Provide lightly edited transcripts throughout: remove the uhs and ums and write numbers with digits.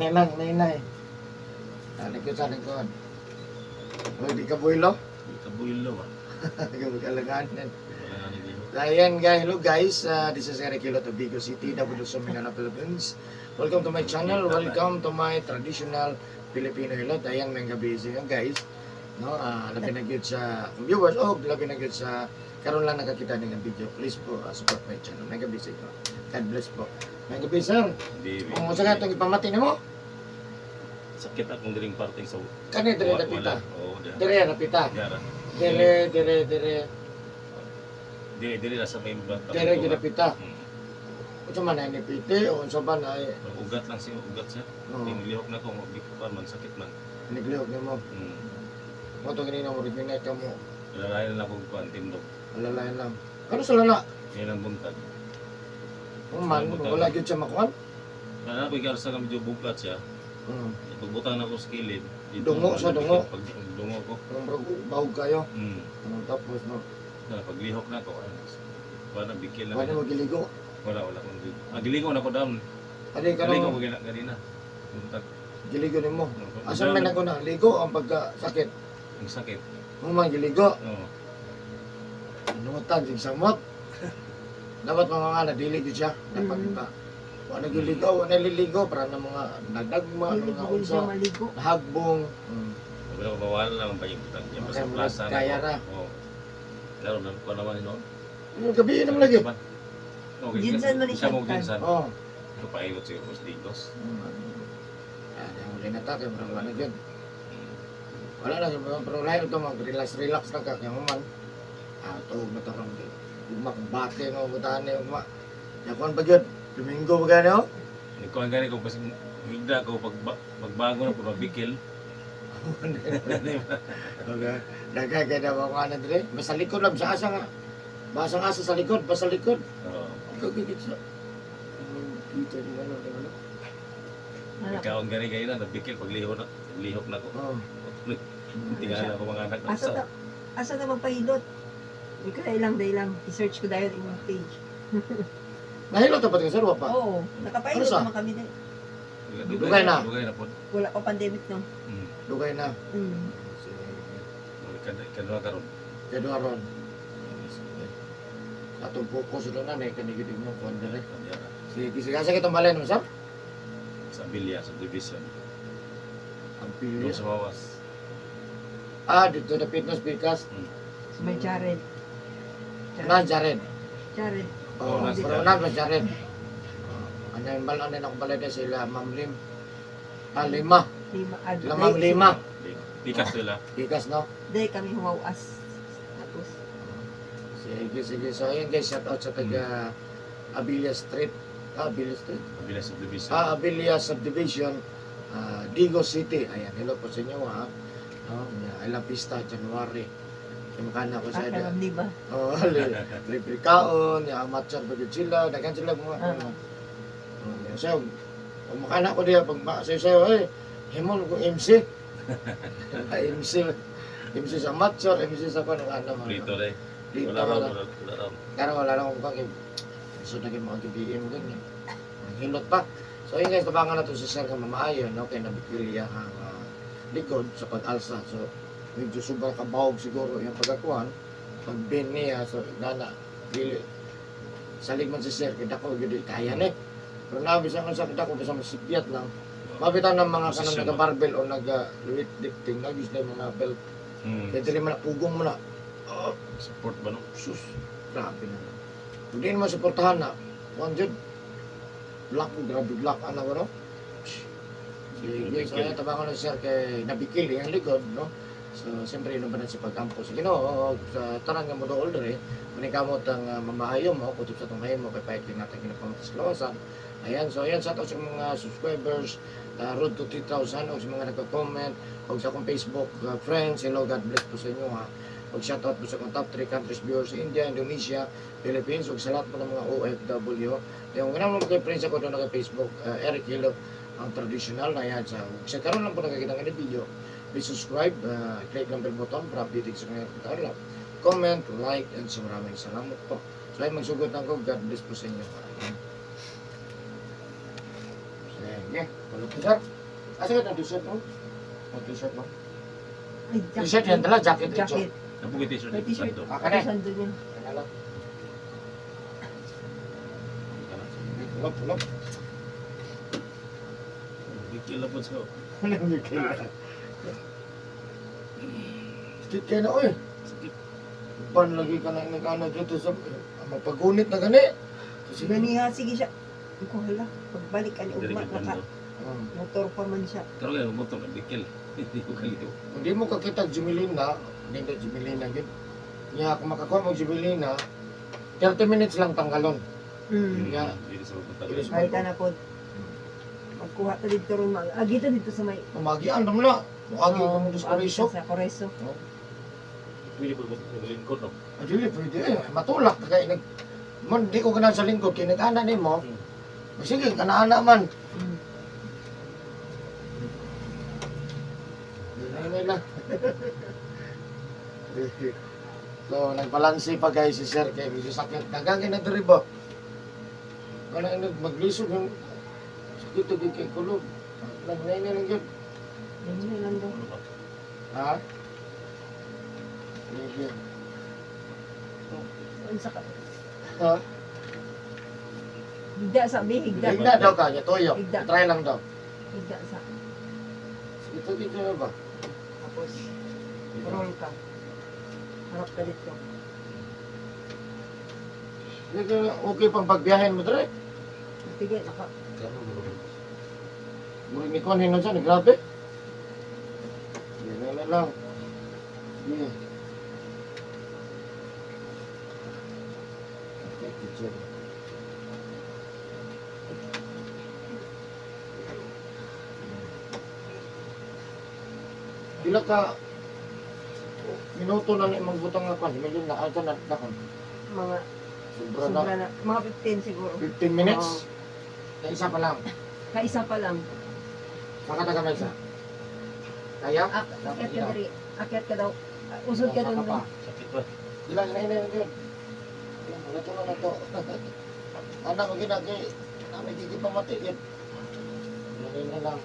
Inay lang, inay inay. Sa likod, sa likod. Uy, di ka builo. Di ka builo ba? Kalagaan. Wala nga nilihok. Ayan guys, hello guys. This is Eric Hilot of Vigo City, Davao del Sur, Mindanao, Philippines. Welcome to my channel. Welcome to my traditional Filipino hilot. Ayan, may gabi sa inyo guys. No, labi na gyud sa viewers oh, labi na gyud sa karon lang nakakita ning video. Please po support my channel. May gabi sa inyo. God bless po. May gabi, sir. Di. Kung unsa ka itong ipamati nimo? Sakit akong diring parting sa Kani dire Wala. napita. Oo, diha. Dire napita. Diha ra. Dire dire dire Dili dili ra sa may bata. Dire gyud napita. Unsa man ay nipiti o unsa ba na ay Ugat lang siya, ugat siya. Oh, Nilihok na ko, pa man sakit man. Niglihok nimo. Mo to ganina mo rin ka mo. Lalayan lang akong kuan tindog. Alalayan lang. Ano sa lala? Yan ang buntag. Kung man, wala gyud siya makuan. Wala ko ikarsa ka medyo buglat siya. Pagbutang na ko sa kilid. Dito, Dungo siya, dungo. Pag dungo ko. Kung murag bahog kayo. Tapos no, Na, paglihok na ko. Ano, wala bikil na. wala mo giligo. Wala wala akong ligo. Ah, giligo na ko down. Ali ka Giligo no, ko gina ganina. Buntag. Giligo nimo. Asa man ako na ligo ang pagka sakit. Ang sakit. Kung man giligo, Oo. inutan sig samot. Dapat mga nga na dili gyud siya dapat pa. Wala giligo, wala liligo para na mga nagdagma, Dili mga gud unsa, siya maligo. hagbong. Wala ko mawala lang ang pagibutang. Yan pa sa Okay, plaza na kaya ko. ra. Oo. Karon na ko naman noon. Yung gabi naman lagi. Okay. Ginsan man ni Siya mo siya. ginsan. Oh. Ito pailot siya ko sa Digos. Ah, huli na ta kay murag wala gyud. Wala na pero lahi ito mag relax relax na ka kay human. Ah, tuog na ta ron kay. Ugma kung bate no butahan ni ugma. Ya kuan pa gyud. Domingo ba gani oh? Nagkuhan gani ko kasi higda ko pag pagbago na ko mabikil. Okay. Dagay kay daw ako ana dire. Basta likod lang sa asa nga. Basta nga asa sa likod, basta likod. Oo. Okay, okay, sa. Dito ni ano, ni ano. Wala. Ikaw ang gani gani na nabikil paglihok na lihok na ko. Oh. Tingala ko mga anak na Asa sa. ta asa ta magpahilot? Di ko na ilang day lang. I-search ko dayon imong page. Nahilo ta pa sir wa pa. Oo, nakapahilot Ano sa? naman kami din. Dugay na. Dugay na po. Wala pa pandemic no. Dugay na. Sige. Kadua karon. Kay ron. Atong focus ro na ni kani gid mo kuan dire. Sige, sige, asa kitong balay no sir? Sa Bilya, sa division. Ang Doon pilis. sa Wawas. Ah, dito na fitness pikas. Sa may Jared. Na Jared. Jared. Oh, Oh, nasa pero Jared. na ba Jared? Ano yung balon na akong balay na sila, Ma'am Lim. Ah, lima. Lima. Ah, Sila Ma'am Lima. Likas nila. Pikas, no? Day kami humawas. Tapos Sige, sige. So, ayun guys, shout out sa taga Abilia Street. Ah, Abilia Street. Abilia Subdivision. Ah, Abilia Subdivision, ah, Digo City. Ayan, hello po sa inyo, ha. No, yeah, I love Pista, January. Yung makana ko sa ah, kay Ma'am Lima. Oh, libre kaon, ya amateur ba gyud sila, daghan sila mga ano. Oh, yeah. So, kung makana ko diya pag sayo sayo eh, himon ko MC. MC MC sa amateur, MC sa kuno ano mga. Dito rin. Dito Wala raw, wala. wala wala raw. Karon wala na akong kang so naging mga BM ganyan. Ang hilot pa. So ayun guys, tabangan na to si Sir nga mamaayo, no? Kay nabikilya ang likod sa pag-alsa. So medyo sobrang kabahog siguro yung pagkakuan. Pag bin niya, so nana, dili. Salig man si Sir, kay dako gyud eh, kaya ni. Pero nabisan ko sa dako basta masipyat lang. Mabitan ng mga kanang Posisyon ba? nag-barbell o nag-weightlifting, nag-use na yung mga belt. Kaya dili man na pugong mo na. Oh, Support ba no? sus, grabe na. Hindi naman suportahan na. One jud. Black, grabe black, ano ba no? Sige, so ayun, tabangan na sir kay nabikil yung likod, no? So, siyempre, yun ba na si pag-ampo sa Ginoo, sa tanan nga mo dool dere, manikamot ang mamaayo mo, kutob sa tunghay mo, kay pahit natin kinapamatas kalawasan. Ayan, so ayan, sa sa mga subscribers, road to 3,000, o sa mga nagko-comment, o sa akong Facebook friends, hello, God bless po sa inyo ha. Og shout out po sa akong top 3 countries viewers, India, Indonesia, Philippines, ug sa lahat po ng mga OFW. Yung ganang mo kay friends ako doon kay Facebook, Eric Hilo, ang traditional na yan. Sa karon lang po nakakita ng video, please subscribe, click lang bell button para updated sa kanyang kita. Comment, like, and sa maraming salamat po. So ay magsugod na ko. God bless po sa inyo. Ayan. Sige. Tulog ko, sir. Asa ka ng t-shirt mo? Ang t-shirt mo? Ay, jacket. T-shirt yan dala, jacket rin Jacket. Napugoy t-shirt. May t-shirt. Sando. Ah, kani. Sando niya. Ano lang. Tulog, tulog. Bigil na po siya. Nabigil. Sakit kayo na, oy. Sakit. Ban lagi ka na nag-ano dito sa mapagunit na gani. Kasi Ganiha, sige siya. Iko hala, pagbalik ani Dili ugma ka naka bando. motor pa man siya. Pero kaya motor na bigil. Hindi ko kaliw. Hindi mo kakita Jumilina, hindi na Jumilina yun. Niya kung makakuha mo Jumilina, 30 minutes lang tanggalon. Yeah. Hindi sa mapunta. Dili sa- Kahit na po. Magkuha ta dito ron mag. Agita dito sa may Umagian naman na. Muagi Oo, mo dito sa agi Koreso. Sa Koreso. Pwede po maglingkod no. Ah, dili pwede eh. Matulak ka kay nag man di ko ganahan sa lingkod kay nag-ana nimo. Sige, kana-ana man. Hindi lang. So, nagbalanse pa guys si Sir kay medyo sakit. Dagang na diri ba? Kana nag maglisod yung sakit og kay kulob. Nagnay na lang yun. Ganyan lang daw. Ano ba? Ha? Sige. Unsa ka? Ha? Higda sa bi, higda. Higda daw ka, niya toyo. Higda. Try lang daw. Higda sa. Ito dito na ba? Tapos roll ka. Harap ka dito. Dito na, okay pang pagbiyahin mo dire. Sige, naka Kano mo ba? Murag ni Kwan hinon siya, grabe. Yan na lang. Sige. Okay, picture. Pila ka minuto na ni magbutang nga kwan, medyo na ato na na kwan. Mga Sobra na. sobra na. Mga 15 siguro. 15 minutes. Na isa pa lang. Kaisa pa lang. Saka na kamay isa. Kaya? Ah, akyat ka diri. Akyat ka daw. Ah, usod ka Saka doon. pa. Sakit ba? Ilang na ina yun. Wala to na to. Anak ko ginagay. Namin gigi pamati yun. Yan na lang.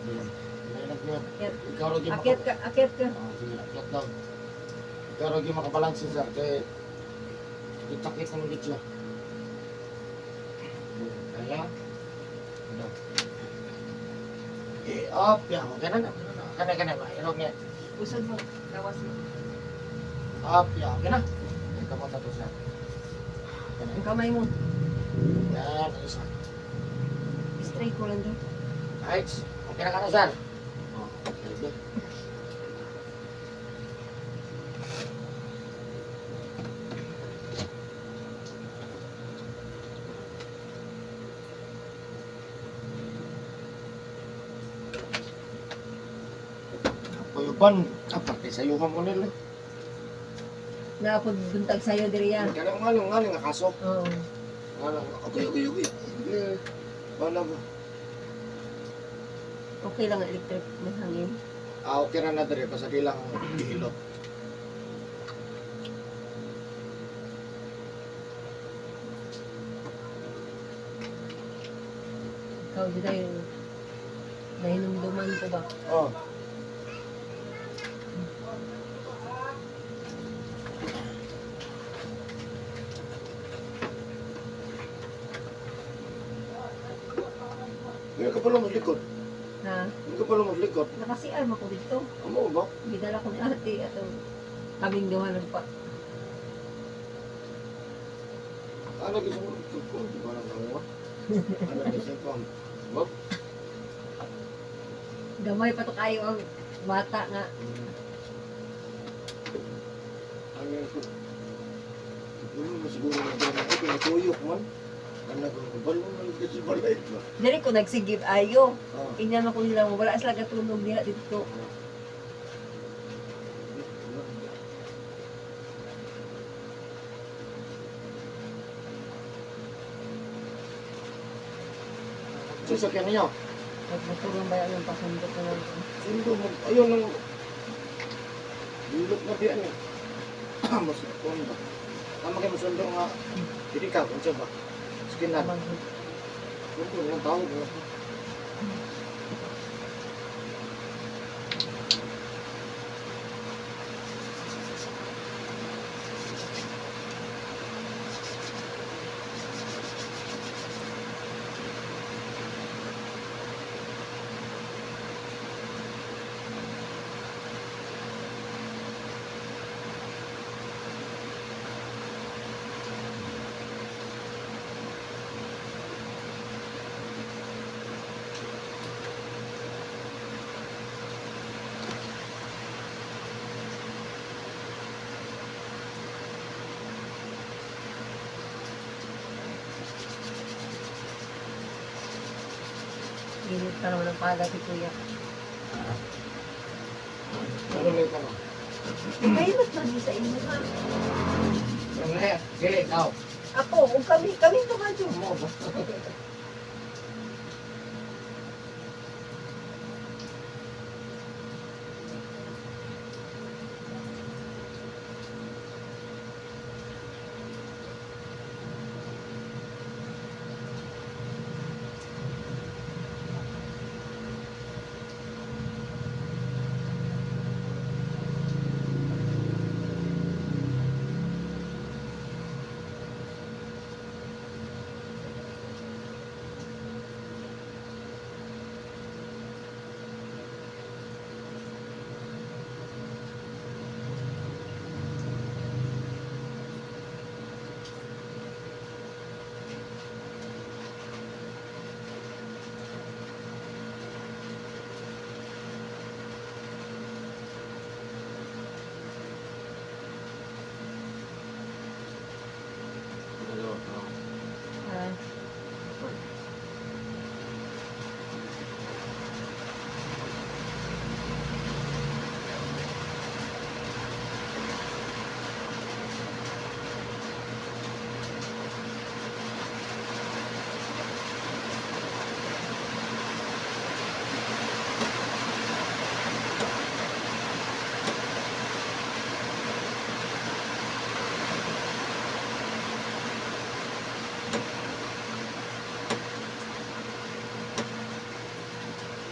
Yan. Yan lang yun. Akyat. Ikaw rin Akyat ka, akyat ka. Ah, sige, akyat daw. Ikaw rin makabalansin sir. Kaya itakit naman dito siya. Kaya? Ano? Eh, up. Yan. Okay na na. Kaya kaya ba? Ilog niya. Usod mo. Lawas mo. Up, yeah, okay na. Ikaw mo tato siya. Okay na. Ang kamay mo. Yan, ang isa. Straight ko lang daw. Right, okay na ka na, sir. Oh, okay. Puyuban, aparte sa iyo mo nila. Naapod buntag sa'yo diri ya. Kaya nga lang, nga lang, nakaso. Oo. Nga lang, okay. Eh, wala ba? Okay lang ang electric may hangin. Ah, okay na na dire, basta di lang gihilot. Ikaw di tayo. Nahinumduman ko ba? Oh. Hindi ka pala maglikod. Ha? Hindi ka pala maglikod. Nakasiar mo ko dito. Amo ba? Gidala ko ni ate atong kaming duha nagpa. Ano gusto mo? Di ba lang ako? Ano gusto ko? Wag. Gamay pa to kayo ang bata nga. Ano ko? Siguro mo siguro na doon ako. Pinatuyok man. Ano ko? Kabalo man kasi balay ba? Diri ko nagsigib ayo. Ah. Tingnan mo ko nila wala sila gatulog diha dito. So, sakyan niyo. Nagmotor ba yung pasundot na lang. Sundo mo. Ayun lang. Bilot na diyan eh. Mas kuwan ba? Tama kayo masundo nga. Dili ka unsa ba? Skinan. Manghod. Kung lang tawag no. Init pa naman ang pala si kuya. Ano lay ka na? Nagpahilot man sa inyo ha. Ano na? Dili ikaw. Ako, ug kami, kami to ka dyan. Mo ba? Ah,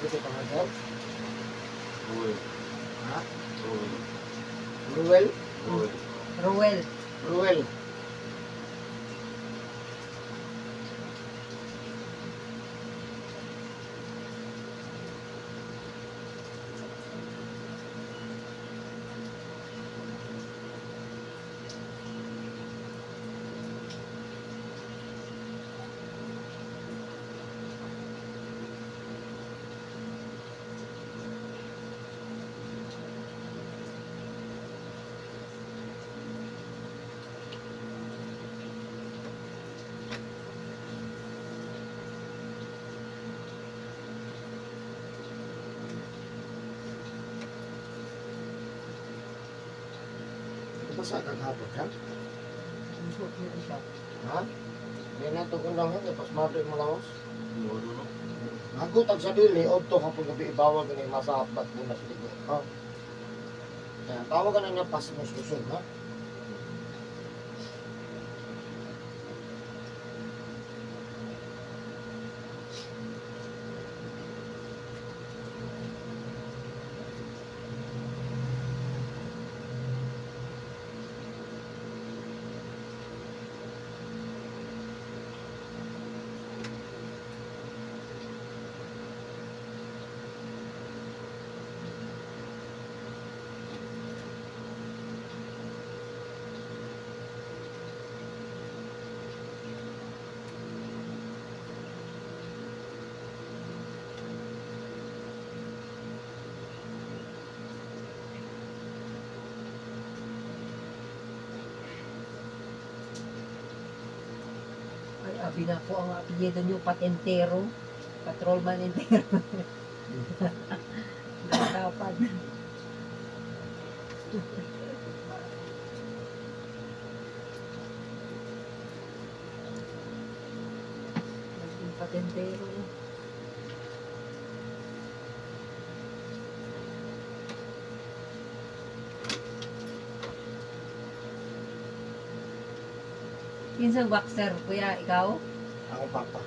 Dito ka nga daw. Ruel. Ha? Ruel. Ruel? Ruel. Ruel. Ruel. Basta kagapon ha? Buhok niya siya. Ha? May natugong lang yun, tapos matoy mo lawas. No, no, no. Nagutag sa dili, odto kapag gabi ibawag ni masabat mo na sa ligo. Ha? Kaya tawagan na niya pas mo susun, ha? Ay, abi na po ang apelyido niyo, patentero. Patrolman entero. Nakatapad. Naging patentero. Kinsang boxer, kuya, ikaw? Akong papa.